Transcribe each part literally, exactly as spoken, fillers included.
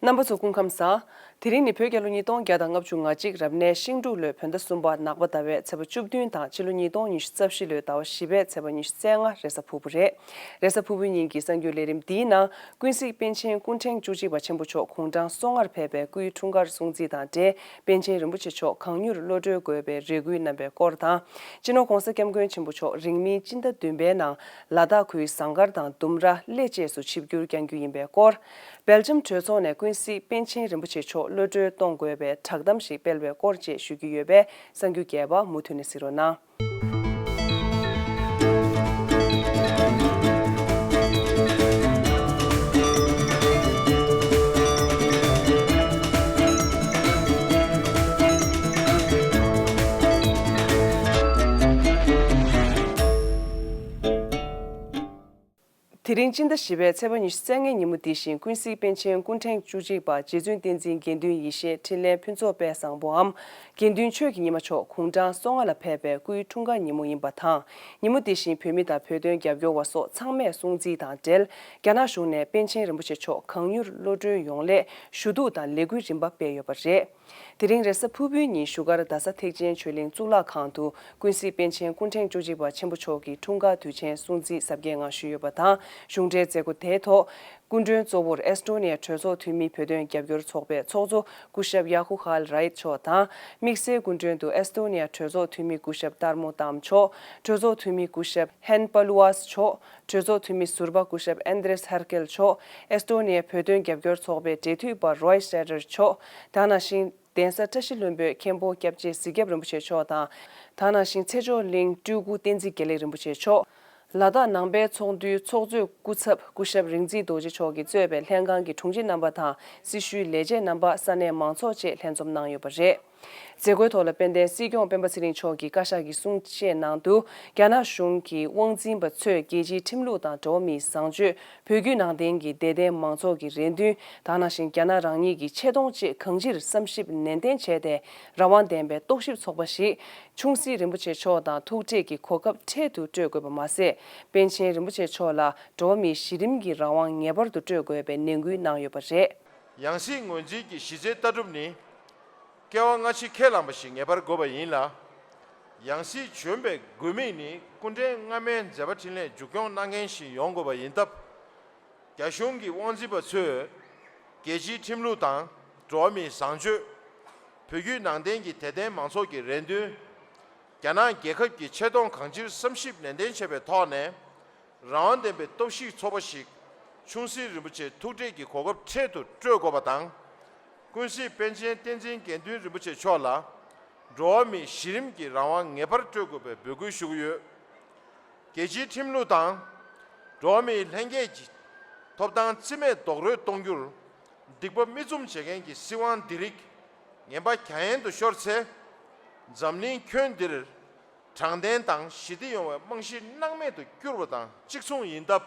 རྣམ་པ་ཚོ་སྐུ་ཁམས་བཟང་། དེ་རིང་ནི་བོད་རྒྱལ་ལོ་ཉིས་སྟོང་བརྒྱ་དང་ལྔ་བཅུ་ང་གཅིག་རབ་གནས་ཤིང་འབྲུག་ལོའི་བོད་ཟླ་གསུམ་པ་ནག་པ་ཟླ་བའི་ཚེས་པ་བཅུ་བདུན་དང་ཕྱི་ལོ་ཉིས་སྟོང་ཉི་ཤུ་རྩ་བཞི་ལོའི་ཟླ་བ་བཞི་པའི་ཚེས་པ་ཉི་ཤུ་རྩ་ལྔ་རེས་གཟའ་ཕུར་བུ་རེད། རེས་གཟའ་ཕུར་བུའི་ཉིན་གྱི་གསར་འགྱུར་ལས་རིམ་འདིའི་ནང་ཀུན་གཟིགས་པཎ་ཆེན་སྐུ་ཕྲེང་བཅུ་གཅིག་པ་ཆེན་པོ་མཆོག་གུང་ཀྲང་སོ་ལྔར་ཕེབས་པའི་སྐུའི་འཁྲུངས་སྐར་སྲུང་བརྩི་དང་འབྲེལ་པཎ་ཆེན་རིན་པོ་ཆེ་མཆོག་གང་མྱུར་གློད་གྲོལ་དགོས་པའི་རེ་སྐུལ་གནང་པའི་སྐོར་དང་། སྤྱི་ནོར་༧གོང་ས་༧སྐྱབས་མགོན་ཆེན་པོ་མཆོག་རིང་མིན་སྤྱི་ཟླ་བདུན་པའི་ནང་ལ་དྭགས་ཁུལ་ཟངས་དཀར་དང་ལྡུམ་ར་གླེ་བཅས་སུ་ཆིབས་བསྒྱུར་བསྐྱང་རྒྱུ་ཡིན་པའི་སྐོར། སྦེལ་ཇམ་གྲོས་ཚོགས་ནས་ཀུན་གཟིགས་པཎ་ཆེན་རིན་པོ་ཆེ་མཆོག་གློད་གྲོལ་གཏོང་དགོས་པའི་བསྒྲགས་གཏམ་ཞིག་སྤེལ་བའི་སྐོར་བཅས་ཞུ་རྒྱུ་ཡོད་པས་གསར་འགྱུར་རྒྱས་པ་མུ་མཐུད་ནས་གཟིགས་རོགས་གནང་། དེ་རིང་སྤྱི་ཟླ་བཞི་པའི་ཚེས་པ་ཉི་ཤུ་རྩ་ལྔའི་ཉིན་མོ་འདི་བཞིན་ཀུན་གཟིགས་པཎ་ཆེན་སྐུ་ཕྲེང་བཅུ་གཅིག་པ་རྗེ་བཙུན་བསྟན་འཛིན་དགེ་འདུན་ཡེ་ཤེས་འཕྲིན་ལས་ཕུན་ཚོགས་དཔལ་བཟང་པོའམ་དགེ་འདུན་ཆོས་ཀྱི་ཉི་མ་མཆོག་གུང་ཀྲང་སོ་ལྔ་ལ་ཕེབས་པའི་སྐུའི་འཁྲུངས་སྐར་ཉིན་མོ་ཡིན་པ་དང་། ཉིན་མོ་འདི་བཞིན་བོད་མི་དང་བོད་དོན་རྒྱབ་སྐྱོར་བ་སོགས་ཚང་མས་སྲུང་བརྩི་དང་འབྲེལ། རྒྱ་ནག་གཞུང་ནས་པཎ་ཆེན་རིན་པོ་ཆེ་མཆོག་གང་མྱུར་གློད་གྲོལ་ཡོང་སླད་ཞུ་གཏུག་དང་ལས་འགུལ་རིམ་པ་སྤེལ་ཡོད་པ་རེད། དེ་རིང་རེས་གཟའ་ཕུར་བུའི་ཉིན་བཞུགས་སྒར་རྡ་ས་ཐེག་ཆེན་ཆོས་གླིང་གཙུག་ལག་ཁང་དུ་ཀུན་གཟིགས་པཎ་ཆེན་སྐུ་ཕྲེང་བཅུ་གཅིག་པ་ཆེན་པོ་མཆོག་གི་འཁྲུངས་སྐར་དུས་ཆེན་སྲུང་བརྩི་གཟབ་རྒྱས་ངང་ཞུས་ཡོད་པ་དང་། གཞུང་འབྲེལ་མཛད་སྒོ་དེའི་ཐོག་སྐུ་མགྲོན་གཙོ་བོར་ཨེས་ཏོ་ནི་ཡ་གྲོས་ཚོགས་འཐུས་མི་བོད་དོན་རྒྱབ་སྐྱོར་ཚོགས་པའི་ཚོགས་གཙོ་སྐུ་ཞབས་ཡ་ཧུ་ཧལ་ར་ཡིད་མཆོག་དང་། དམིགས་བསལ་སྐུ་མགྲོན་དུ་ཨེས་ཏོ་ནི་ཡ་གྲོས་ཚོགས་འཐུས་མི་སྐུ་ཞབས་ཏར་མོ་ཏམ་མཆོག་གྲོས་ཚོགས་འཐུས་མི་སྐུ་ཞབས་ཧན་པ་ལུ་ཝཱས་མཆོག་གྲོས་ཚོགས་འཐུས་མི་ཟུར་པ་སྐུ་ཞབས་ཨན་དྲེས་ཧར་ཀེལ་མཆོག་ཨེས་ཏོ་ནི་ཡའི་བོད་དོན་རྒྱབ་སྐྱོར་ཚོགས་པའི་འབྲེལ་མཐུད་པ་རོའི་སྲེ་ཏར་མཆོག་དེ་ནང་བཞིན་གདན་ས་བཀྲ་ཤིས་ལྷུན་པོའི་མཁན་པོ་སྐྱབས་རྗེ་གཟིག་རྒྱབ་རིན་པོ་ཆེ་མཆོག་དང་། དེ་ནང་བཞིན་ཚེ་མཆོག་གླིང་སྤྲུལ་སྐུ་བསྟན་འཛིན་དགེ་ལེགས་རིན་པོ་ཆེ་མཆོག་ལ་དྭགས་ནང་པའི་ཚོགས་འདུའི་ཚོགས་གཙོས་སྐུ་ཚབ་སྐུ་ཞབས་རིག་འཛིན་རྡོ་རྗེ་མཆོག་གིས་གཙོས་པའི་ལྷན་ཁང་གི་དྲུང་ཆེ་རྣམ་པ་དང་སྲི་ཞུའི་ལས་བྱེད་རྣམ་པ་ས་གནས་མང་ཚོགས་བཅས་ལྷན་འཛོམས་གནང་ཡོད་པ་རེད། མཛད་སྒོའི་ཐོག་ལ་དཔལ་ལྡན་སྲིད་སྐྱོང་སྤེན་པ་ཚེ་རིང་མཆོག་གིས་བཀའ་ཤག་གི་གསུང་བཤད་ནང་དུ། རྒྱ་ནག་གཞུང་གི་དབང་འཛིན་པ་ཚོས་རྒྱལ་སྤྱིའི་ཁྲིམས་ལུགས་དང་འགྲོ་བ་མིའི་བཟང་སྤྱོད། བོད་བརྒྱུད་ནང་བསྟན་གྱི་དད་ལྡན་མང་ཚོགས་ཀྱི་རེ་འདུན། དེ་ནང་བཞིན་རྒྱ་ནག་རང་ཉིད་ཀྱི་ཆེ་མཐོང་བཅས་གང་ཅིར་བསམ་ཞིབ་ནན་ཏན་བྱས་ཏེ། རང་དབང་ལྡན་པའི་རྟོག་ཞིབ་ཚོགས་པ་ཞིག་ཆུང་སྲིད་རིན་པོ་ཆེ་མཆོག་དང་ཐུག་འཕྲད་ཀྱི་གོ་སྐབས་འཕྲལ་དུ་སྤྲོད་དགོས་པ་མ་ཟད། པཎ་ཆེན་རིན་པོ་ཆེ་མཆོག་ལ་འགྲོ་བ་མིའི་གཞི་རིམ་གྱི་རང་དབང་ངེས་པར་དུ་སྤྲོད་དགོས་པའི་ནན་སྐུལ་གནང་ཡོད་པ་རེད། ཡང་སྲིད་ངོས་འཛིན་གྱི་གཞི་རྩའི་ལྟ་གྲུབ་ནི། སྐྱེ་བ་སྔ་ཕྱི་ཁས་བླངས་པ་ཞིག་ངེས་པར་དགོས་པ་ཡིན་ལ། ཡང་སྲིད་བྱོན་པའི་དགོས་དམིགས་ནི་སྐུ་ཕྲེང་སྔ་མའི་མཛད་པ་འཕྲིན་ལས་མཇུག་སྐྱོང་གནང་མཁན་ཞིག་ཡོང་དགོས་པ་ཡིན་སྟབས། རྒྱ་གཞུང་གི་དབང་འཛིན་པ་ཚོས་རྒྱལ་སྤྱིའི་ཁྲིམས་ལུགས་དང་འགྲོ་བ་མིའི་བཟང་སྤྱོད། བོད་བརྒྱུད་ནང་བསྟན་གྱི་དད་ལྡན་མང་ཚོགས་ཀྱི་རེ་འདུན། རྒྱ་ནག་རྒྱལ་ཁབ་ཀྱི་ཆེ་མཐོང་གང་ཅིར་བསམ་ཞིབ་ནན་ཏན་བྱས་པའི་ཐོག་ནས། རང་དབང་ལྡན་པའི་རྟོག་ཞིབ་ཚོགས་པ་ཞིག་ཆུང་སྲིད་རིན་པོ་ཆེ་ཐུག་འཕྲད་ཀྱི་གོ་སྐབས་འཕྲལ་དུ་སྤྲོད་དགོས་པ་དང་། ཀུན་གཟིགས་པཎ་ཆེན་བསྟན་འཛིན་དགེ་འདུན་རིན་པོ་ཆེ་མཆོག་ལ་འགྲོ་བ་མིའི་གཞི་རིམ་གྱི་རང་དབང་ངེས་པར་སྤྲོད་དགོས་པའི་འབོད་སྐུལ་ཞུ་གི་ཡོད། རྒྱལ་སྤྱིའི་ཁྲིམས་ལུགས་དང་། འགྲོ་བ་མིའི་ལྷན་སྐྱེས་ཀྱི་ཐོབ་ཐང་རྩིས་མེད་རྡོག་རོལ་གཏོང་རྒྱུར་སྡིག་པ་མིག་བཙུམ་བྱེད་མཁན་གྱི་སྲིད་དབང་འདི་རིགས་ངན་པ་གྱ་ཡན་དུ་ཤོར་ཚེ། འཛམ་གླིང་ཁྱོན་འདིར་དྲང་བདེན་དང་ཞི་བདེ་ཡོང་བའི་རྨང་གཞི་སྣང་མེད་དུ་བསྐྱུར་བ་དང་གཅིག་མཚུངས་ཡིན་སྟབས།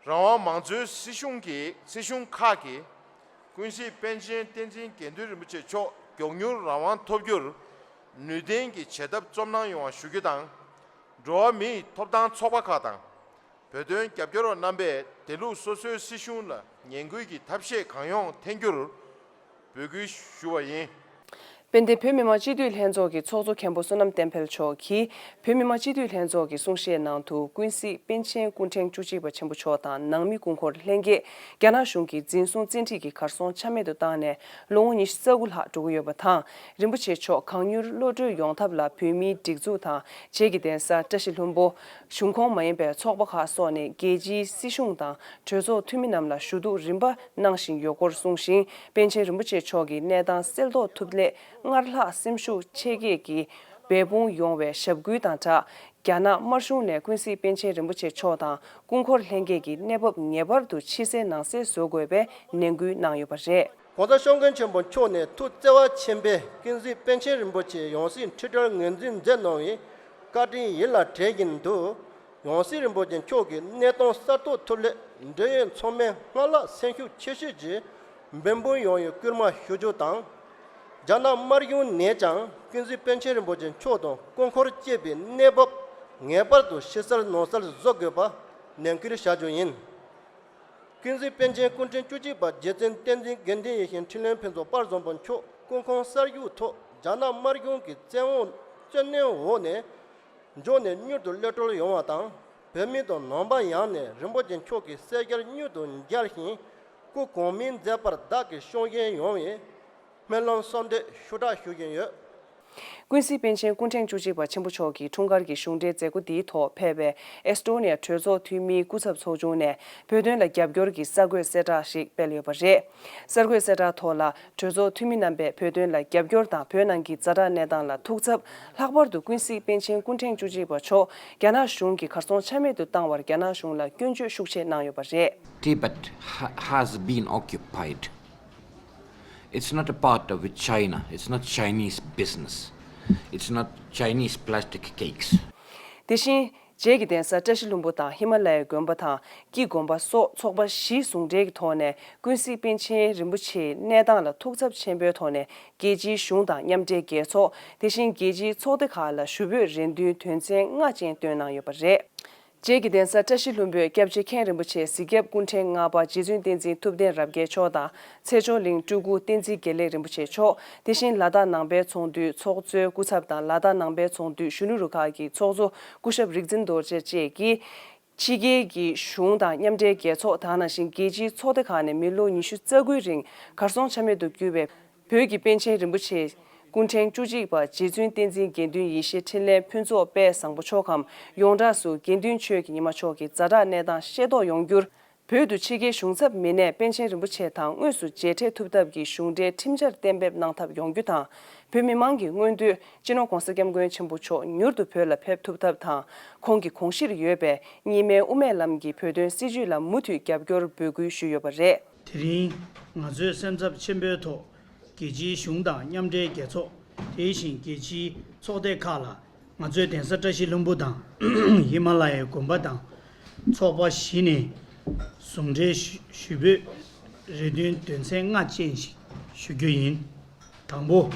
རང་དབང་མང་གཙོའི་སྲིད་གཞུང་གིས་སྲིད་གཞུང་ཁག་གིས་ཀུན་གཟིགས་པཎ་ཆེན་བསྟན་འཛིན་དགེ་འདུན་རིན་པོ་ཆེ་མཆོག་མགྱོགས་མྱུར་རང་དབང་ཐོབ་རྒྱུར་ནུས་ལྡན་གྱི་བྱེད་ཐབས་བརྩམས་གནང་ཡོང་བ་ཞུ་རྒྱུ་དང་། འགྲོ་བ་མིའི་ཐོབ་ཐང་ཚོགས་པ་ཁག་དང་། བོད་དོན་རྒྱབ་སྐྱོར་བ་རྣམ་པས་དེ་ལུགས་སོ་སོའི་སྲིད་གཞུང་ལ་ངན་སྐུལ་གྱི་ཐབས་ཤེས་གང་ཡོང་འཐེན་རྒྱུར་འབོད་སྐུལ་ཞུ་བ་ཡིན། དཔལ་ལྡན་བོད་མི་མང་སྤྱི་འཐུས་ལྷན་ཚོགས་ཀྱི་ཚོགས་གཙོ་མཁན་པོ་བསོད་ནམས་བསྟན་འཕེལ་མཆོག་གིས། བོད་མི་མང་སྤྱི་འཐུས་ལྷན་ཚོགས་ཀྱི་གསུང་བཤད་ནང་དུ་ཀུན་གཟིགས་པཎ་ཆེན་སྐུ་ཕྲེང་བཅུ་གཅིག་པ་ཆེན་པོ་མཆོག་དང་ནང་མི་སྐུ་འཁོར་ལྷན་རྒྱས་རྒྱ་ནག་གཞུང་གི་འཛིན་བཟུང་བཙན་ཁྲིད་ཀྱི་གར་སོང་ཆ་མེད་དུ་བཏང་ནས་ལོ་ངོ་ཉི་ཤུ་རྩ་དགུ་ལྷག་འགྲོ་གི་ཡོད་པ་དང་། རིན་པོ་ཆེ་མཆོག་གང་མྱུར་གློད་གྲོལ་ཡོང་ཐབས་ལ་བོད་མིའི་སྒྲིག་འཛུགས་དང་བྱེས་ཀྱི་གདན་ས་བཀྲ་ཤིས་ལྷུན་པོ། གཞུང་ཁོངས་མ་ཡིན་པའི་ཚོགས་པ་ཁག་སོགས་ནས་རྒྱལ་སྤྱིའི་སྲིད་གཞུང་དང་གྲོས་ཚོགས་འཐུས་མི་རྣམས་ལ་ཞུ་གཏུག་རིམ་པ་གནང་བཞིན་ཡོད་སྐོར་གསུངས་ཤིང་། པཎ་ཆེན་རིན་པོ་ཆེ་མཆོག་གི་གནས་སྟངས་གསལ་རྟོགས་ཐུབ་སླད་སྔར་ལྷག་སེམས་ཤུགས་ཆེ་བསྐྱེད་ཀྱིས་འབད་འབུངས་ཡོང་བའི་ཞབས་སྐུལ་དང་སྦྲགས། རྒྱ་ནག་དམར་གཞུང་ནས་ཀུན་གཟིགས་པཎ་ཆེན་རིན་པོ་ཆེ་མཆོག་དང་སྐུ་འཁོར་ལྷན་རྒྱས་ཀྱི་གནས་བབ་ངེས་པར་དུ་ཕྱི་གསལ་ནང་གསལ་བཟོ་དགོས་པའི་ནན་སྐུལ་གནང་ཡོད་པ་རེད། ༸གོང་ས་༸སྐྱབས་མགོན་ཆེན་པོ་མཆོག་ནས་ཐུགས་བརྩེ་བ་ཆེན་པོས་ཀུན་གཟིགས་པཎ་ཆེན་རིན་པོ་ཆེའི་ཡང་སྲིད་ཁྲི་ཁྲོར་ངོས་འཛིན་མཛད་གནང་བའི་བཀའ་དྲིན་ཡིད་ལ་དྲན་བཞིན་དུ། ཡང་སྲིད་རིན་པོ་ཆེ་མཆོག་གི་གནས་སྟངས་གསར་གཏོད་ཐུབ་སླད་འབྲེལ་ཡོད་ཚང་མས་སྔར་ལྷག་སེམས་ཤུགས་ཆེ་བསྐྱེད་ཀྱིས་འབད་འབུངས་ཡོང་བའི་སྐུལ་མ་ཞུ་རྒྱུ་དང་། རྒྱ་ནག་དམར་གཞུང་ནས་ཀྱང་ཀུན་གཟིགས་པཎ་ཆེན་རིན་པོ་ཆེ་མཆོག་དང་སྐུ་འཁོར་བཅས་པའི་གནས་བབ་ངེས་པར་དུ་ཕྱི་གསལ་ནང་གསལ་བཟོ་དགོས་པ་ནན་སྐུལ་བྱ་རྒྱུ་ཡིན། ཀུན་གཟིགས་པཎ་ཆེན་སྐུ་ཕྲེང་བཅུ་གཅིག་པ་རྗེ་བཙུན་བསྟན་འཛིན་དགེ་འདུན་ཡིད་བཞིན་འཕྲིན་ལས་ཕུན་ཚོགས་དཔལ་བཟང་པོ་མཆོག་སྐུ་ཁམས་གསར་བཞུགས་ཐོག་རྒྱ་ནག་དམར་གཞུང་གི་བཙན་འོག་བཙོན་གནོན་འོག་ནས་འབྱོར་ནས་མྱུར་དུ་གློད་གྲོལ་ཡོང་བ་དང་། བོད་མི་དང་ནང་པ་ཡོངས་ནས་རིན་པོ་ཆེ་མཆོག་གི་སྲས་མཇལ་མྱུར་དུ་མཇལ་ཞིང་། སྐུ་གོང་མའི་མཛད་པར་བདག་གིས་ཤུགས་རྐྱེན་ཡོང་བའི་སྨོན་ལམ་གསོལ་འདེབས་ཞུ་དག་ཞུ་བཞིན་ཡོད། ཀུན་གཟིགས་པཎ་ཆེན་སྐུ་ཕྲེང་བཅུ་གཅིག་པ་ཆེན་པོ་མཆོག་གི་འཁྲུངས་སྐར་གྱི་གཞུང་འབྲེལ་མཛད་སྒོ་འདིའི་ཐོག་ཕེབས་པའི་ཨེས་ཏོ་ནི་ཡ་གྲོས་ཚོགས་འཐུས་མིའི་སྐུ་ཚབ་ཚོགས་ཆུང་ནས་བོད་དོན་ལ་རྒྱབ་སྐྱོར་གྱི་གསར་འགོད་གསལ་བསྒྲགས་ཤིག་སྤེལ་ཡོད་པ་རེད། གསར་འགོད་གསལ་བསྒྲགས་ཐོག་ལ། གྲོས་ཚོགས་འཐུས་མི་རྣམ་པས་བོད་དོན་ལ་རྒྱབ་སྐྱོར་དང་བོད་ནང་གི་ཛ་དྲག་གནས་སྟངས་ལ་ཐུགས་འཚབ། ལྷག་པར་དུ་ཀུན་གཟིགས་པཎ་ཆེན་སྐུ་ཕྲེང་བཅུ་གཅིག་པ་མཆོག་རྒྱ་ནག་གཞུང་གིས་གར་སོང་ཆ་མེད་དུ་བཏང་བར་རྒྱ་ནག་གཞུང་ལ་སྐྱོན་བརྗོད་ཤུགས་ཆེ་གནང་ཡོད་པ་རེད། Tibet ha- has been occupied. It's not a part of China. It's not Chinese business. It's not Chinese plastic cakes. དེ་བཞིན། རྗེ་གི་གདན་ས་བཀྲ་ཤིས་ལྷུན་པོ་དང་ཧི་མ་ལ་ཡའི་དགོན་པ་དང་སྐྱིད་དགོན་པ་སོགས་ཚོགས་པ་བཞི་ཟུང་འབྲེལ་གྱི་ཐོག་ནས་ཀུན་གཟིགས་པཎ་ཆེན་རིན་པོ་ཆེའི་གནས་སྟངས་ལ་ཐུགས་འཚབ་ཆེན་པོའི་ཐོག་ནས་རྒྱལ་སྤྱིའི་གཞུང་དང་མཉམ་འབྲེལ་རྒྱལ་ཚོགས། དེ་བཞིན་རྒྱལ་སྤྱིའི་ཚོགས་སྡེ་ཁག་ལ་ཞུ་འབོད་རེ་འདུན་དོན་ཚན་ལྔ་ཅན་བཏོན་གནང་ཡོད་པ་རེད། རྗེ་གི་གདན་ས་བཀྲ་ཤིས་ལྷུན་པོའི་སྐྱབས་རྗེ་མཁན་རིན་པོ་ཆེ་གཟིགས་སྐྱབས་སྐུ་ཕྲེང་ལྔ་པ་རྗེ་བཙུན་བསྟན་འཛིན་ཐུབ་བསྟན་རབ་རྒྱས་མཆོག་དང་། ཚེ་མཆོག་གླིང་སྤྲུལ་སྐུ་བསྟན་འཛིན་དགེ་ལེགས་རིན་པོ་ཆེ་མཆོག་དེ་བཞིན་ལ་དྭགས་ནང་པའི་ཚོགས་འདུའི་ཚོགས་གཙོའི་སྐུ་ཚབ་དང་ལ་དྭགས་ནང་པའི་ཚོགས་འདུའི་གཞོན་ནུ་རུ་ཁག་གི་ཚོགས་གཙོ་སྐུ་ཞབས་རིག་འཛིན་རྡོ་རྗེ་བཅས་ཀྱིས། ཕྱི་རྒྱལ་གྱི་གཞུང་དང་མཉམ་འབྲེལ་རྒྱལ་ཚོགས་དེ་ནང་བཞིན་རྒྱལ་སྤྱིའི་ཚོགས་སྡེ་ཁག་ནས་མི་ལོ་ཉི་ཤུ་རྩ་དགུའི་རིང་གར་སོང་ཆ་མེད་དུ་གྱུར་བའི་བོད་ཀྱི་པཎ་ཆེན་རིན་པོ་ཆེ་སྐུ་ཕྲེང་བཅུ་གཅིག་པ་རྗེ་བཙུན་བསྟན་འཛིན་དགེ་འདུན་ཡེ་ཤེས་འཕྲིན་ལས་ཕུན་ཚོགས་དཔལ་བཟང་པོ་མཆོག་གམ། ཡོངས་གྲགས་སུ་དགེ་འདུན་ཆོས་ཀྱི་ཉི་མ་མཆོག་གི་ཛ་དྲག་གནས་སྟངས་ཤེས་རྟོགས་ཡོང་རྒྱུར། བོད་དུ་ཕྱི་རྒྱལ་གཞུང་ཚབ་མི་སྣས་པཎ་ཆེན་རིན་པོ་ཆེ་དང་དངོས་སུ་མཇལ་འཕྲད་ཐུབ་ཐབས་ཀྱི་གཞུང་འབྲེལ་ཁྲིམས་འཆར་གཏན་འབེབས་གནང་ཐབས་ཡོང་རྒྱུ་དང་། བོད་མི་མང་གི་མངོན་འདོད། སྤྱི་ནོར་༧གོང་ས་༧སྐྱབས་མགོན་ཆེན་པོ་མཆོག་མྱུར་དུ་བོད་ལ་ཕེབས་ཐུབ་ཐབས་དང་། ཁོང་གི་དགོངས་གཞིར་ཡོད་པའི་གཉིས་སྨན་དབུ་མའི་ལམ་གྱི་བོད་དོན་སྲིད་བྱུས་ལ་མུ་མཐུད་རྒྱབ་སྐྱོར་འབོད་སྐུལ་ཞུས་ཡོད་པ་རེད། དེ་རིང་ང་ཚོའི་སེམས་འཚབ་ཆེན་པོའི་ཐོག་རྒྱལ་སྤྱིའི་གཞུང་དང་མཉམ་འབྲེལ་རྒྱལ་ཚོགས། དེ་བཞིན་རྒྱལ་སྤྱིའི་ཚོགས་སྡེ་ཁག་ལ་ང་ཚོའི་གདན་ས་བཀྲ་ཤིས་ལྷུན་པོ་དང་ཧི་མ་ལ་ཡའི་དགོན་པ་དང་ཚོགས་པ་བཞི་ནས་ཟུང་འབྲེལ་ཞུ་ཞུ་འབོད་རེ་འདུན་དོན་ཚན་ལྔ་ཅན་ཞིག་ཞུ་རྒྱུ་ཡིན། དང་པོ།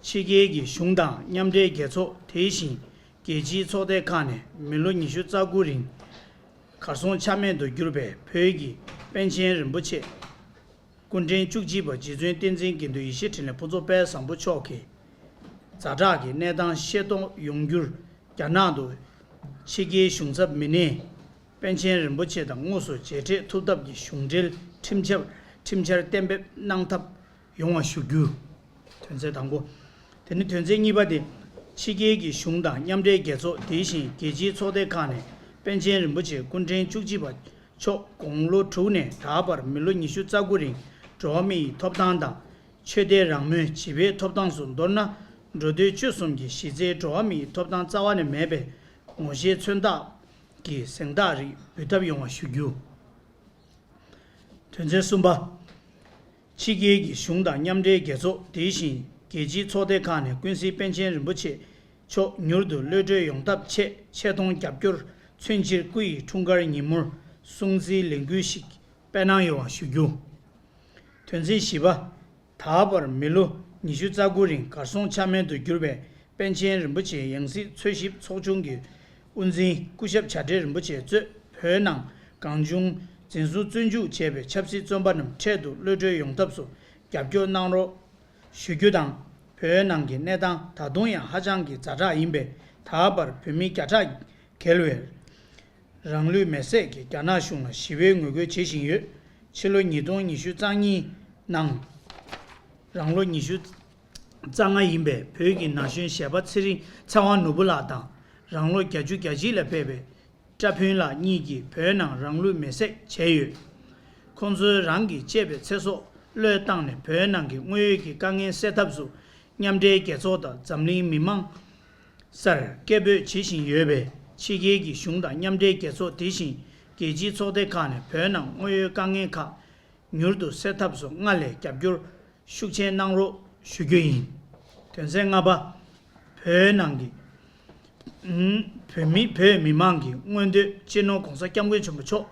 ཕྱི་རྒྱལ་གྱི་གཞུང་དང་མཉམ་འབྲེལ་རྒྱལ་ཚོགས་དེ་བཞིན་རྒྱལ་སྤྱིའི་ཚོགས་སྡེ་ཁག་ནས་མི་ལོ་ཉི་ཤུ་རྩ་དགུ་རིང་གར་སོང་ཆ་མེད་དུ་གྱུར་པའི་བོད་ཀྱི་པཎ་ཆེན་རིན་པོ་ཆེ་སྐུ་ཕྲེང་བཅུ་གཅིག་པ་རྗེ་བཙུན་བསྟན་འཛིན་དགེ་འདུན་ཡེ་ཤེས་འཕྲིན་ལས་ཕུན་ཚོགས་དཔལ་བཟང་པོ་མཆོག་གི་ཛ་དྲག་གི་གནས་སྟངས་ཤེས་རྟོགས་ཡོང་རྒྱུར། རྒྱ་ནག་ཏུ་ཕྱི་རྒྱལ་གཞུང་ཚབ་མི་སྣས་པཎ་ཆེན་རིན་པོ་ཆེ་དང་དངོས་སུ་མཇལ་འཕྲད་ཐུབ་ཐབས་ཀྱི་གཞུང་འབྲེལ་ཁྲིམས་འཆར་ཁྲིམས་འཆར་གཏན་འབེབས་གནང་ཐབས་ཡོང་བ་ཞུ་རྒྱུ། དོན་ཚན་དང་པོ། དེ་ནི་དོན་ཚན་གཉིས་པ་དེ། ཕྱི་རྒྱལ་གྱི་གཞུང་དང་མཉམ་འབྲེལ་རྒྱལ་ཚོགས་དེ་བཞིན་རྒྱལ་སྤྱིའི་ཚོགས་སྡེ་ཁག་ནས་པཎ་ཆེན་རིན་པོ་ཆེ་སྐུ་ཕྲེང་བཅུ་གཅིག་པ་མཆོག་དགུང་ལོ་དྲུག་ནས་ད་བར་མི་ལོ་ཉི་ཤུ་རྩ་དགུ་རིང་འགྲོ་བ་མི་ཡི་ཐོབ་ཐང་དང་། ཆོས་དད་རང་མོས་བྱིས་པའི་ཐོབ་ཐང་སོགས། མདོར་ན། འགྲོ་འདུལ་སྤྱོད་གསུམ་གྱི་གཞི་རྩའི་འགྲོ་བ་མི་ཡི་ཐོབ་ཐང་རྩ་བ་ནས་མེད་པའི་ངོ་ཤེས་མཚོན་རྟགས་ཀྱི་གཟེངས་རྟགས་རིགས་འབུལ་ཐབས་ཡོང་བ་ཞུ་རྒྱུ། དོན་ཚན་གསུམ་པ། ཕྱི་རྒྱལ་གྱི་གཞུང་དང་མཉམ་འབྲེལ་རྒྱལ་ཚོགས་དེ་བཞིན་རྒྱལ་སྤྱིའི་ཚོགས་སྡེ་ཁག་ནས་ཀུན་གཟིགས་པཎ་ཆེན་རིན་པོ་ཆེ་མཆོག་མྱུར་དུ་གློད་གྲོལ་ཡོང་ཐབས་ཆེད་ཆེ་མཐོང་རྒྱབ་སྐྱོར་མཚོན་ཕྱིར་སྐུ་ཡི་འཁྲུངས་སྐར་ཉིན་མོར་སྲུང་བརྩིའི་ལས་འགུལ་ཞིག་སྤེལ་གནང་ཡོང་བ་ཞུ་རྒྱུ། དོན་ཚན་བཞི་པ། ད་བར་མི་ལོ་ཉི་ཤུ་རྩ་དགུ་རིང་གར་སོང་ཆ་མེད་དུ་གྱུར་པའི་པཎ་ཆེན་རིན་པོ་ཆེའི་ཡང་སྲིད་འཚོལ་ཞིབ་ཚོགས་ཆུང་གི་དབུ་འཛིན་སྐུ་ཞབས་བྱ་བྲལ་རིན་པོ་ཆེ་གཙོས་བོད་ནང་གང་བྱུང་འཛིན་བཟུང་བཙོན་འཇུག་བྱས་པའི་ཆབ་སྲིད་བཙོན་པ་རྣམས་འཕྲལ་དུ་གློད་གྲོལ་ཡོང་ཐབས་སུ་རྒྱབ་སྐྱོར་གནང་རོགས་ཞུ་རྒྱུ་དང་། བོད་ནང་གི་གནས་སྟངས་ད་དུང་ཡང་ཧ་ཅང་གི་ཛ་དྲག་ཡིན་པས། ད་བར་བོད་མི་བརྒྱ་ཕྲག་བརྒལ་བས་རང་ལུས་མེར་སྲེག་གིས་རྒྱ་ནག་གཞུང་ལ་ཞི་བའི་ངོ་རྒོལ་བྱེད་བཞིན་ཡོད། ཕྱི་ལོ་ཉིས་སྟོང་ཉི་ཤུ་རྩ་གཉིས་ནང་རང་ལོ་ཉི་ཤུ་རྩ་ལྔ་ཡིན་པའི་བོད་ཀྱི་ན་གཞོན་གཞས་པ་ཚེ་རིང་ཚེ་དབང་ནོར་བུ་ལགས་དང་། རང་ལོ་བརྒྱད་ཅུ་གྱ་གཅིག་ལ་ཕེབས་པའི་བཀྲ་ཕུན་ལགས་གཉིས་ཀྱིས་བོད་ནང་རང་ལུས་མེར་སྲེག་བྱས་ཡོད། ཁོང་ཚོས་རང་གི་གཅེས་པའི་ཚེ་སྲོག་བློས་བཏང་ནས་བོད་ནང་གི་དངོས་ཡོད་ཀྱི་དཀའ་ངལ་སེལ་ཐབས་སུ་མཉམ་འབྲེལ་རྒྱལ་ཚོགས་དང་འཛམ་གླིང་མི་མང་སར་སྐད་འབོད་བྱེད་བཞིན་ཡོད་པས། ཕྱི་རྒྱལ་གྱི་གཞུང་དང་མཉམ་འབྲེལ་རྒྱལ་ཚོགས་དེ་བཞིན་རྒྱལ་སྤྱིའི་ཚོགས་སྡེ་ཁག་ནས་བོད་ནང་དངོས་ཡོད་དཀའ་ངལ་ཁག་མྱུར་དུ་སེལ་ཐབས་སུ་སྔར་ལས་རྒྱབ་སྐྱོར་ཤུགས་ཆེན་གནང་རོགས་ཞུ་རྒྱུ་ཡིན། དོན་ཚན་ལྔ་པ། བོད་ནང་གི་ཨུམ། བོད་མི་བོད་མི་མང་གི་མངོན་འདོད་སྤྱི་ནོར་༧གོང་ས་༧སྐྱབས་མགོན་ཆེན་པོ་མཆོག་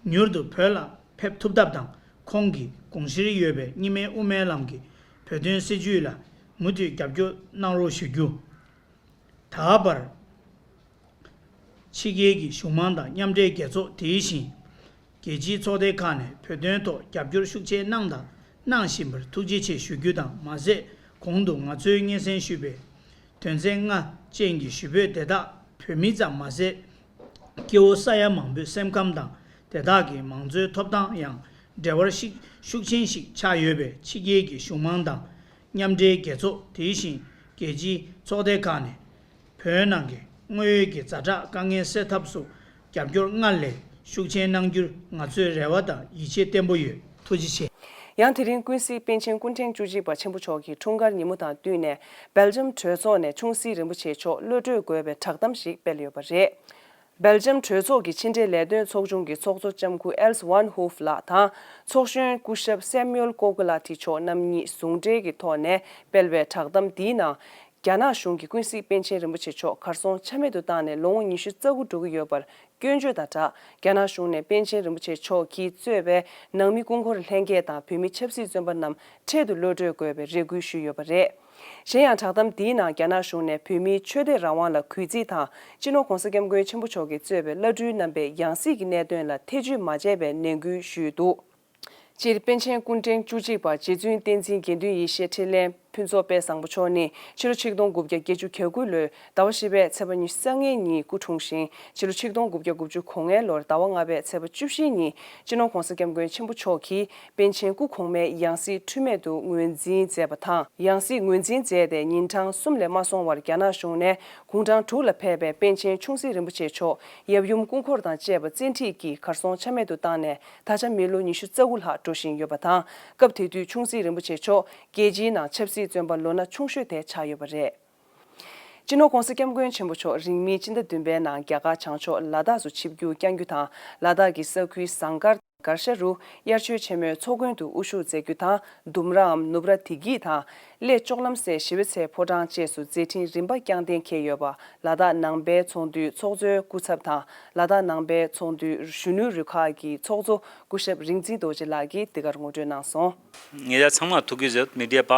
མྱུར་དུ་བོད་ལ་ཕེབས་ཐུབ་ཐབས་དང་། ཁོང་གི་དགོངས་གཞིར་ཡོད་པའི་གཉིས་སྨན་དབུ་མའི་ལམ་གྱི་བོད་དོན་སྲིད་བྱུས་ལ་མུ་མཐུད་རྒྱབ་སྐྱོར་གནང་རོགས་ཞུ་རྒྱུ། ད་བར་ཕྱི་རྒྱལ་གྱི་གཞུང་མང་དང་མཉམ་འབྲེལ་རྒྱལ་ཚོགས་དེ་བཞིན་ རྒྱལ་སྤྱིའི་ཚོགས་སྡེ་ཁག་ནས་བོད་དོན་ཐོག་རྒྱབ་སྐྱོར་ཤུགས་ཆེ་གནང་དང་གནང་བཞིན་པར་ཐུགས་རྗེ་ཆེ་ཞུ་རྒྱུ་དང་མ་ཟད། གོང་དུ་ང་ཚོས་སྙན་སེང་ཞུས་པའི་དོན་ཚན་ལྔ་ཅན་གྱི་ཞུ་འབོད་དེ་དག་བོད་མི་ཙམ་མ་ཟད། སྐྱེ་བོ་ས་ཡ་མང་པོའི་སེམས་ཁམས་དང་དེ་དག་གི་མང་གཙོའི་ཐོབ་ཐང་ཡང་འབྲེལ་བ་ཞིག་ཤུགས་ཆེན་ཞིག་ཆགས་ཡོད་པས། ཕྱི་རྒྱལ་གྱི་གཞུང་མང་དང་མཉམ་འབྲེལ་རྒྱལ་ཚོགས། དེ་བཞིན་རྒྱལ་སྤྱིའི་ཚོགས་སྡེ་ཁག་ནས་བོད་ནང་གི་དངོས་ཡོད་ཀྱི་ཛ་དྲག་དཀའ་ངལ་སེལ་ཐབས་སུ་རྒྱབ་སྐྱོར་སྔར་ལས་ཤུགས་ཆེན་གནང་རྒྱུར་ང་ཚོས་རེ་བ་དང་ཡིད་ཆེས་བརྟན་པོ་ཡོད། ཐུགས་རྗེ་ཆེ། ཡང་དེ་རིང་ཀུན་གཟིགས་པཎ་ཆེན་སྐུ་ཕྲེང་བཅུ་གཅིག་པ་ཆེན་པོ་མཆོག་གི་འཁྲུངས་སྐར་ཉིན་མོ་དང་བསྟུན་ནས། སྦེལ་ཇམ་གྲོས་ཚོགས་ནས་ཆུང་སྲིད་རིན་པོ་ཆེ་མཆོག་གློད་གྲོལ་དགོས་པའི་བསྒྲགས་གཏམ་ཞིག་སྤེལ་ཡོད་པ་རེད། སྦེལ་ཇམ་གྲོས་ཚོགས་ཀྱི་ཕྱི་འབྲེལ་ལས་དོན་ཚོགས་ཆུང་གི་ཚོགས་གཙོ་ལྕམ་སྐུ་ཨེལ་སི་ཝན་ཧུབ་ལགས་དང་། ཚོགས་གཞོན་སྐུ་ཞབས་སེ་མུ་ཨེལ་ཀོ་གུ་ལ་ཐི་མཆོག་རྣམ་གཉིས་ཟུང་འབྲེལ་གྱི་ཐོག་ནས་སྤེལ་བའི་བསྒྲགས་གཏམ་འདིའི་ནང་། རྒྱ་ནག་གཞུང་གིས་ཀུན་གཟིགས་པཎ་ཆེན་རིན་པོ་ཆེ་མཆོག་གར་སོང་ཆ་མེད་དུ་བཏང་ནས་ལོ་ངོ་ཉི་ཤུ་རྩ་དགུ་འགྲོ་གི་ཡོད་པར་སྐྱོན་བརྗོད་དང་སྦྲགས། རྒྱ་ནག་གཞུང་ནས་པཎ་ཆེན་རིན་པོ་ཆེ་མཆོག་གིས་གཙོས་པའི་ནང་མི་སྐུ་འཁོར་ལྷན་རྒྱས་དང་བོད་མི་ཆབ་སྲིད་བཙོན་པ་རྣམས་འཕྲལ་དུ་གློད་གྲོལ་དགོས་པའི་རེ་སྐུལ་ཞུས་ཡོད་པ་རེད། གཞན་ཡང་། བསྒྲགས་གཏམ་འདིའི་ནང་རྒྱ་ནག་གཞུང་ནས་བོད་མིའི་ཆོས་དད་རང་དབང་ལ་གུས་བརྩི་དང་། སྤྱི་ནོར་༧གོང་ས་༧སྐྱབས་མགོན་ཆེན་པོ་མཆོག་གིས་གཙོས་པའི་བླ་སྤྲུལ་རྣམ་པས་ཡང་སྲིད་ཀྱི་གནད་དོན་ལ་ཐེ་བྱུས་མ་བྱས་པའི་ནན་སྐུལ་ཞུས་འདུག་སྤྱིར། པཎ་ཆེན་སྐུ་ཕྲེང་བཅུ་གཅིག་པ་རྗེ་བཙུན་བསྟན་འཛིན་དགེ་འདུན་ཡེ་ཤེས་འཕྲིན་ལས་ཕུན་ཚོགས་དཔལ་བཟང་པོ་མཆོག་ནི་ཕྱི་ལོ་ཆིག་སྟོང་དགུ་བརྒྱ་བརྒྱད་ཅུ་གྱ་དགུ་ལོའི་ཟླ་བ་བཞི་པའི་ཚེས་པ་ཉི་ཤུ་རྩ་ལྔའི་ཉིན་སྐུ་འཁྲུངས་ཤིང་། ཕྱི་ལོ་ཆིག་སྟོང་དགུ་བརྒྱ་དགུ་བཅུ་གོ་ལྔའི་ལོར་ཟླ་བ་ལྔ་པའི་ཚེས་པ་བཅུ་བཞིའི་ཉིན་སྤྱི་ནོར་༧གོང་ས་༧སྐྱབས་མགོན་ཆེན་པོ་མཆོག་གིས་པཎ་ཆེན་སྐུ་གོང་མའི་ཡང་སྲིད་འཁྲུལ་མེད་དུ་ངོས་འཛིན་མཛད་པ་དང་། ཡང་སྲིད་ངོས་འཛིན་མཛད་དེ་ཉིན་གྲངས་གསུམ་ལས་མ་སོང་བར་རྒྱ་ནག་གཞུང་ནས་དགུང་གྲངས་དྲུག་ལ་ཕེབས་པའི་པཎ་ཆེན་ཆུང་སྲིད་རིན་པོ་ཆེ་མཆོག་ཡབ་ཡུམ་སྐུ་འཁོར་དང་བཅས་པ་བཙན་ཁྲིད་ཀྱིས་གར་སོང་ཆ་མེད་དུ་བཏང་ནས། ད་ཆ་མི་ལོ་ཉི་ཤུ་རྩ་དགུ་ལྷག་འགྲོ་བཞིན་ཡོད་པ་དང་། སྐབས་དེ་དུས་ཆུང་སྲིད་རིན་པོ་ཆེ་མཆོག་རྒྱལ་སྤྱིའི་ནང་ཆབ་སྲིད་བཙོན་པ་ལོ་ན་ཆུང་ཤོས་དེ་ཆགས་ཡོད་པ་རེད། སྤྱི་ནོར་༧གོང་ས་༧སྐྱབས་མགོན་ཆེན་པོ་མཆོག་རིང་མིན་སྤྱི་ཟླ་བདུན་པའི་ནང་རྒྱ་གར་བྱང་ཕྱོགས་ལ་དྭགས་སུ་ཆིབས་བསྒྱུར་བསྐྱང་རྒྱུ་དང་། ལ་དྭགས་ཀྱི་ས་ཁུལ་ཟངས་དཀར་དང་དཀར་ཤ་རུ་དབྱར་ཆོས་ཆེན་མོའི་ཚོགས་མགོན་དུ་དབུ་བཞུགས་མཛད་རྒྱུ་དང་། ལྡུམ་རའམ་ནུབ་ར་དྷི་གྷི་དང་། གླེ་ལྕོག་ལམ་སའི་ཞི་བའི་ཚལ་ཕོ་བྲང་བཅས་སུ་མཛད་འཕྲིན་རིམ་པ་བསྐྱངས་གཏན་འཁེལ་ཡོད་པ། ལ་དྭགས་ནང་པའི་ཚོགས་འདུའི་ཚོགས་གཙོའི་སྐུ་ཚབ་དང་། ལ་དྭགས་ནང་པའི་ཚོགས་འདུའི་གཞོན་ནུའི་རུ་ཁག་གི་ཚོགས་གཙོ་སྐུ་ཞབས་རིག་འཛིན་རྡོ་རྗེ་ལགས་ཀྱིས་འདི་གར་ངོ་སྤྲོད་གནང་སོང་། ངེད་ཅག་ཚང་མ་ཐུགས་ཀྱི་བཟོད། མི་ཌི་ཡ་པ་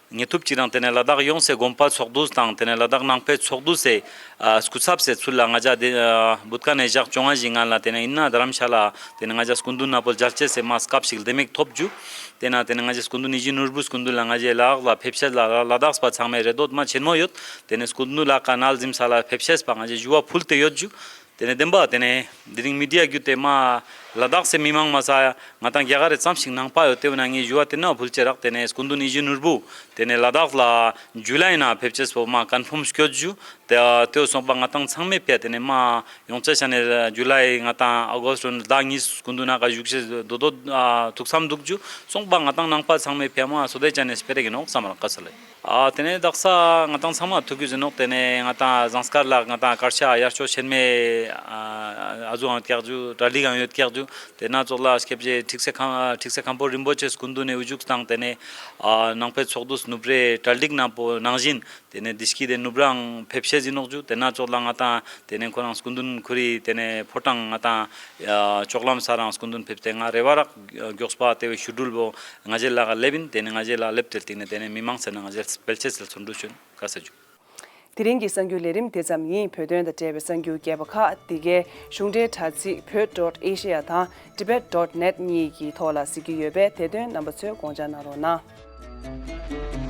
ངེད་ཐུབ་ཅིག་རང་དེ་ནས་ལ་དྭགས་ཡོངས་སའི་དགོན་པ་ཚོགས་འདུ་དང་། དེ་ནས་ལ་དྭགས་ནང་པའི་ཚོགས་འདུ་སའི་ཨ་སྐུ་ཚབ་སའི་ཚུལ་ལ་ང་ཅག་དེ་ཨ་བུད་ཀ་ནས་ཞག་བཅོ་ལྔ་ཞིག་སྔ་ལ། དེ་ནས་ཡིན་ན་རྡ་རམ་ཤ་ལ་དེ་ནས་ང་ཅག་སྐུ་མདུན་ན་པོ་མཇལ་ཆེད་སའི་མ་སྐབས་ཤིག་ལྡེ་མིག་ཐོབ་རྒྱུ། དེ་ན་དེ་ནས་ང་ཅག་སྐུ་མདུན་ཡིད་བཞིན་ནོར་བུའི་སྐུ་མདུན་ལ་ང་ཅག་ལ་དྭགས་ལ་ཕེབས་ཤེས་ལ་ལ་དྭགས་པ་ཚང་མའི་རེ་འདོད་མ་ཆེན་མོ་ཡོད། དེ་ནས་སྐུ་མདུན་ལ་ཀ་ནལ་འཛིན་ས་ལ་ཕེབས་ཤེས་པ་ང་ཅག་ཞུ་བ་ཕུལ་ཏེ་ཡོད་རྒྱུ། དེ་ནས་བདེན་པ་དེ་ནས་དེ་རིང་མི་ཌི་ཡ་བརྒྱུད་དེ་མ་ལ་དྭགས་སའི་མི་མང་མ་ས་ང་དང་རྒྱ་གར་རེ་ཙམ་ཞིག་ནང་པ་ཡོད། དེ་བས་ན་ངས་ཞུ་བ་དེ་ནས་ཕུལ་ཅེས་རག་དེ་ནས་སྐུ་མདུན་ཡིད་བཞིན་ནོར་བུ་དེ་ནས་ལ་དྭགས་ལ་ཇུ་ལའི་ནང་ཕེབས་ཅེས་པོ་མ་ཀོན་ཕོམ་སྐྱོད་རྒྱུ། དེ་དེ་སོང་པ་ང་དང་ཚང་མས་ཕེ་དེ་ནས་མ་ཡོང་ཅེས་ཤ་ནས་ཇུ་ལའི་ང་དང་ཨ་གོ་སི་ལོ་ཟླ་གཉིས་སྐུ་མདུན་ན་ཀ་བཞུགས་ཤེས་དོ་དོ་ཐུགས་བསམ་འདུག་རྒྱུ། སོང་པ་ང་དང་ནང་པ་ཚང་མས་ཕེ་མ་སོ་དེ་ཅན་ནས་སྤེ་རེ་གི་ནོག་བསམ་རག་ག་ས་ལེ། ཨ་དེ་ནས་དག་ས་ང་དང་ཚང་མ་ཐུགས་ཀྱི་བཟོད་ནོག་དེ་ནས་ང་དང་ཟངས་དཀར་ལ་ང་དང་དཀར་ཤ་དབྱར་ཆོས་ཆེན་མོའི་ཨ་ཨ་ཟུག་ཡང་བཀྱག་རྒྱུ། གྲ་སྒྲིག་ཡང་ཡོད་བཀྱག་རྒྱུ། དེ་ན་ཙོགས་ལ་སྐྱབས་རྗེ་ཁྲིག་སེ་ཁམ་ཁྲིག་སེ་ཁམ་པོ་རིན་པོ་ཆེ་སྐུ་མདུན་ནས་དབུ་བཞུགས་བཏང་། དེ་ནས་ཨ་ནང་པའི་ཚོགས་འདུ་ནུབ་རའི་གྲ་སྒྲིག་ནང་པོ་ནང་བཞིན་དེ་ནས་བདེ་སྐྱིད་དེ་ནུབ་རའང་ཕེབས་ཤེས་ཡིན་ནོག་རྒྱུ། དེ་ན་ཙོགས་ལ་ང་དང་དེ་ནས་ཁོ་རང་སྐུ་མདུན་ཁོ་རའི་དེ་ནས་ཕོ་བྲང་ང་དང་ཨ་ལྕོག་ལམ་ས་རང་སྐུ་མདུན་ཕེབས་ཏེ་ང་རེ་བ་རག་མགྱོགས་པ་དེ་བས་ཞུ་སྦྲུལ་བོ་ང་ཅག་ལ་ག་སླེབས་ཡིན། དེ་ནས་ང་ཅག་ལ་སླེབས་དེར་སྟེང་ནས་དེ་ནས་མི་མང་ཚེ་ན་ང་ཅག་སྤེལ་ཆེད་ཟེར་ཚོན་འགྲུལ་བྱོན་ག་ས་རྒྱུ། དེ་རིང་གི་གསར་འགྱུར་ལས་རིམ་དེ་ཙམ་ཡིན། བོད་དོན་དང་འབྲེལ་བའི་གསར་འགྱུར་རྒྱས་པ་ཁག་འདི་གའི་གཞུང་འབྲེལ་དྲ་ཚིགས་བོད་ཌོཊ་ཨེ་ཤེ་ཡ་དང་ཊི་བེཊ་ཌོཊ་ནེཊ་གཉིས་ཀྱི་ཐོག་ལ་གཟིགས་ཀྱི་ཡོད་པས། དེ་དོན་རྣམ་པ་ཚོས་དགོངས་འཇགས་གནང་རོགས་གནང་།